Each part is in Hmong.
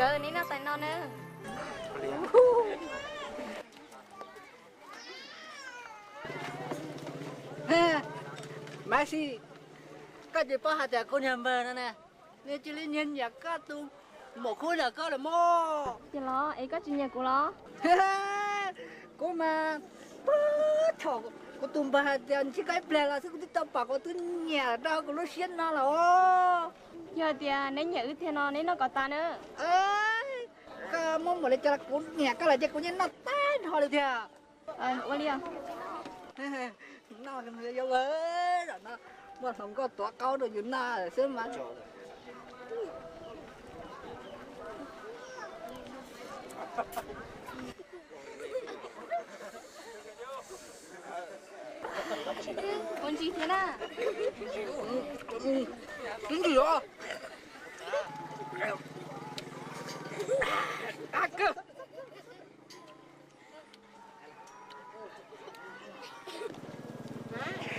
Neb noj tais no na. Maiv Xis, koj tsis paub hais tias kuv niag npawg no na, nws cia li nyiag nyiam koj tus muam khub ntawm koj lawm mog. Ces los es koj tsis nyiam kuv los? Kuv mas, puag thaum kuv tus npawg hais tias ntsib koj ib pliag los xwb kuv twb tau pom kuv twb nyiam rau kuv lub siab no los. Yog hais tias neb nyiam wb tiag no neb noj kom tas na. Koj muab npaum li cas los kuv nyiam koj lawm ces kuv yeej noj tag nrho li tiag. Ua li os. Noj, zaum no muaj hluas nkauj tuav qaub rau yus noj xwb mas. Ua ntsis thiab na. Ntsis os.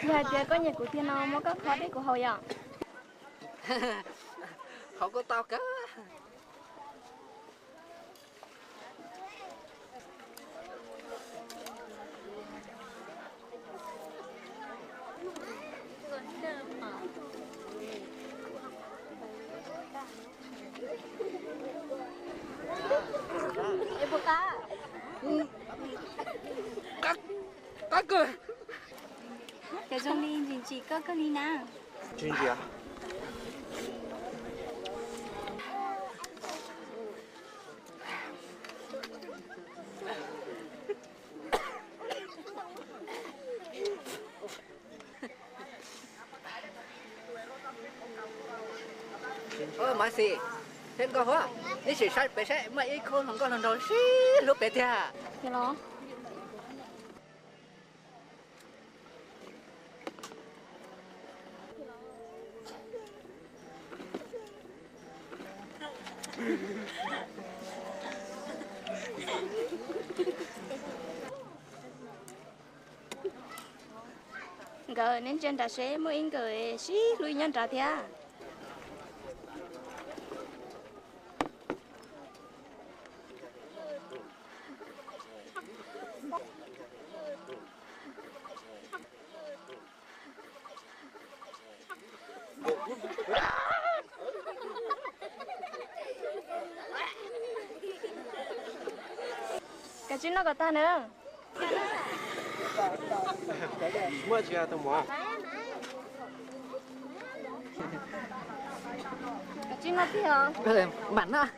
Yog hais tias koj nyiam kuv tiag no muab koj qhov dej kuv haus yom. Haus kuj tau kawg. Qab kawg. Cov zoo li ntsim ntsim koj kawg li na. Tsis ntsim. Maiv Xis, thiab Nkauj Huab, neb sim saib pem saib muaj ib khub hluas nkauj hluas nraug sib hlub pem tiag. Nkawd, neb ntsia nrad seb muaj ib nkawd sib hlub nyob nrad thiab. Kav tsij noj kom tag na. Muaj tsis tau mov. Kav tsij noj tiag os. Mam noj.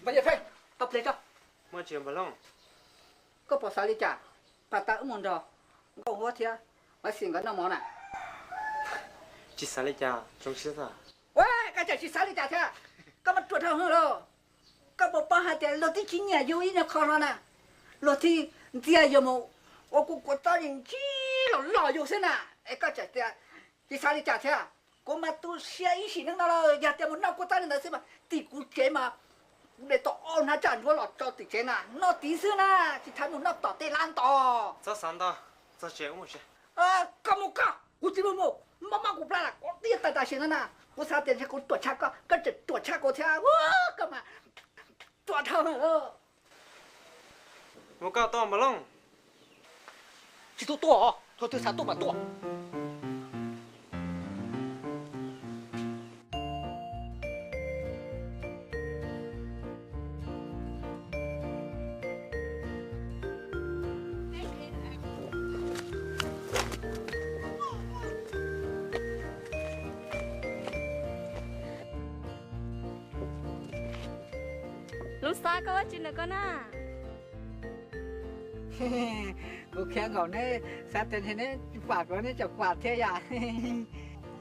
Npawg Yawm Feej, tau ple tso. Muaj tsis Npawg Looj? Koj puas xav li cas? Pab tau wb mus nrog Nkauj Huab thiab Maiv Xis nkawd noj mov na. Tsis xav li cas, zoo siab xwb. Ua, koj tseem tsis xav li cas thiab? Koj mas ruam dhau hwv lauj. Koj puas paub hais tias luag twb tsis nyiam yus ib nyuag qho no na, luag thiaj ntxias yus mus ua kuv kua txob ntsib los lom yus xwb na. Es koj tseem tias tsis xav li cas thiab? Kuv mas tu siab ib sim neej no lawm, yog tias mus noj kua txob li ntawd xwb mas tim kuv tsev mas kuv de tau ob hnab tsaj ntsuab los tso tim tsev na, noj tid xwb na, tsis thaiv mus noj tom tej lab nto. Txhob xav ntau, txog tsev mus tsev. Koj mus koj, kuv tsis mus mus, mob mob kuv plab lawm, kuv twb yog tawm tam sim no na. Kuv xav tias ntshe kuv ruam tshaj koj, koj tseem ruam tshaj kuv thiab. Koj mas ruam dhau. Mus koj tuaj Npawg Looj. Tsis tau tuaj, thaum twg xav tuaj mas tuaj. Lub Xab, koj ua tsi ntawm koj na? Kuv khiav nkaum neb, xav tias neb tsis pam kuv neb tseem pam thiab yom.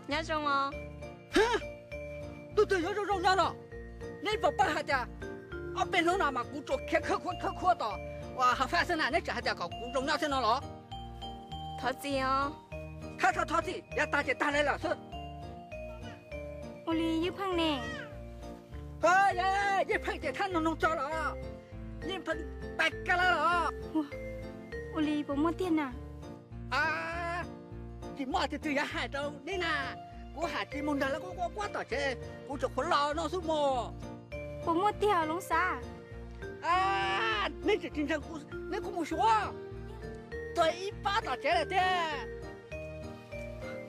Nyob zoo os. Tus twg yuav zoo zoo nyob no? Neb puas paub hais tias ob peb hnub no mas kuv tsuas khiav khawb khuab khawb khuab tom uas hav fab xwb na, neb tseem hais tias kom kuv zoo nyob thiab no los? Thov txim os. Hab thov thov txim, yav tag ces tag li lawm xwb. Ua li Yeej Pheej ne? Yeej Pheej ces thab noog noog tso los, Yeej Pheej pais kag lawm los. Ua li puas muaj tiag na? Tsis muaj, tus twg yuav hais rau neb na? Kuv hais tsis mus nrog lawv quaj quaj tom tsev, kuv tsuas qhuav los no xwb mog. Puas muaj tiag Loob Xab? Neb tseem tsis ntseeg kuv, neb kuj mus xyuas, tuag ib pab tom tsev lawm tiag.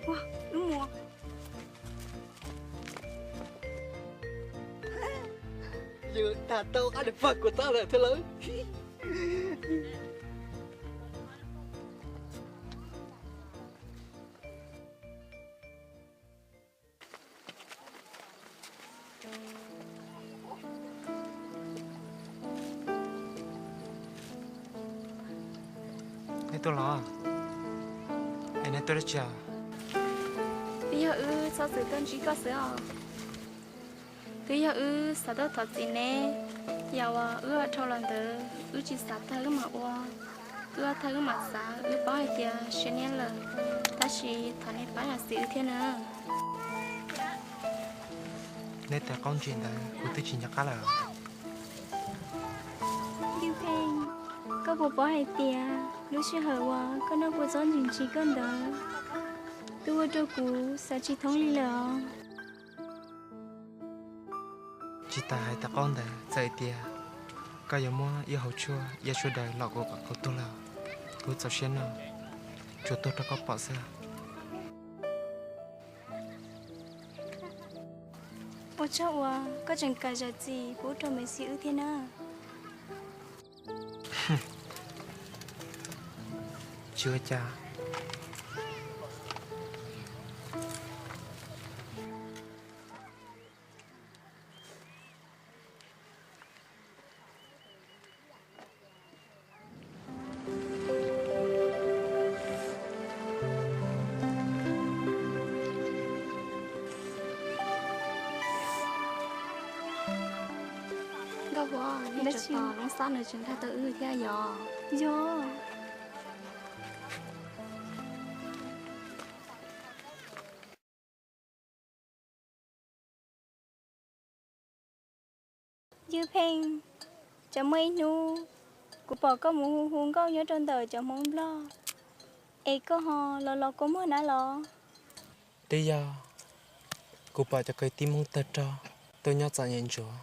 Wb mus. Yus tag tau qab nws pog kuv txob lawm thiab lawm. Neb tuaj los? Es neb tuaj dab tsi? Twb yog wb txhob txwm tuaj ntsib koj xwb os. Twb yog wb xav tuaj thov txim neb, yam uas wb ua dhau los ntawd wb tsis xav tag wb mam ua, wb ua tag wb mam xav, wb paub hais tias siab neb lawm, tab sis thov neb pab zam txim wb thiab na. Neb tais qaub ntsis ntawd kuv twb tsis nco qab lawm. Yeej Pheej, koj puas paub hais tias lub sij hawm uas koj noj kua txob ntsim ntsim koj ntawd twb ua rau kuv xav tsis thoob li lawm os. Tsis tas hais tais qaub ntawd, txawm hais tias koj yuav muab ib hauv tshuaj ia sawv daws los kuv kom kuv tuag los kuv txaus siab noj, tsuas tuag rau koj pom xwb. Ua tsaug uas koj tseem kam zam txim pub rau me xib wb thiab na. Tsis ua cas. Nkauj Huab, nej tsis tos Loob Xab nws tseem nrog tau wb thiab yog? Yog. Yeej Pheej, tsam muaj ib hnub kuv pom koj mus hu hu nkauj nyob rau ntawm cov Hmoob Nplog, es koj ho los los kua muag na los? Twb yog kuv pom cov kwv tij Hmoob tawg rog tuaj nyob txom nyem ntsuav,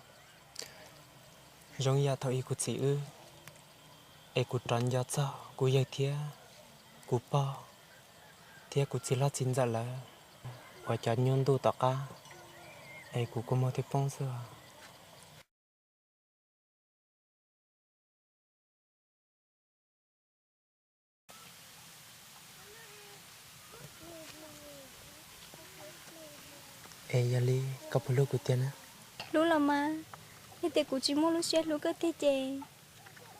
zoo yam thaum ub kuv txiv wb, es kuv rov nco txog kuv yawg thiab kuv pog thiab kuv txiv hlob txiv ntxawm lawv uas cov nyuj ntuj tom qab, es kuv kua muag thiaj poob xwb. Es yog li koj puas hlub kuv tiag na? Hlub los mas, yog tias kuv tsis muaj lub siab hlub koj tiag ces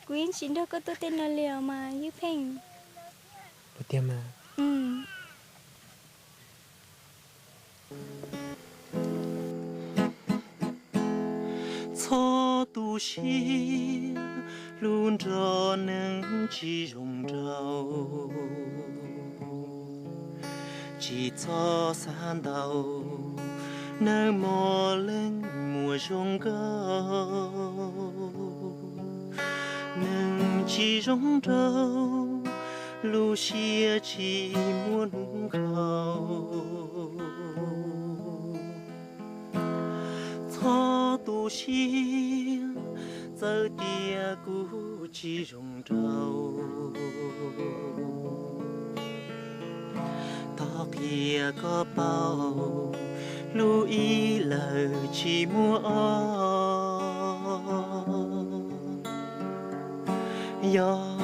kuv yeej tsis nrog koj tuaj tej no li os mas Yeej Pheej. Puas tiag mas? Txhob tu siab hlub nrog neeg tsis zoo nraug, tsis txhob xav ntau nawb mog leej muam zoo nkauj. Neeg tsis zoo nraug, lub siab tsis muaj hnub nkaus. Txhob tu siab, txawm tias kuv tsis zoo nraug, thov qhia koj paub, hlub ib leeg tsis muaj ob. Yog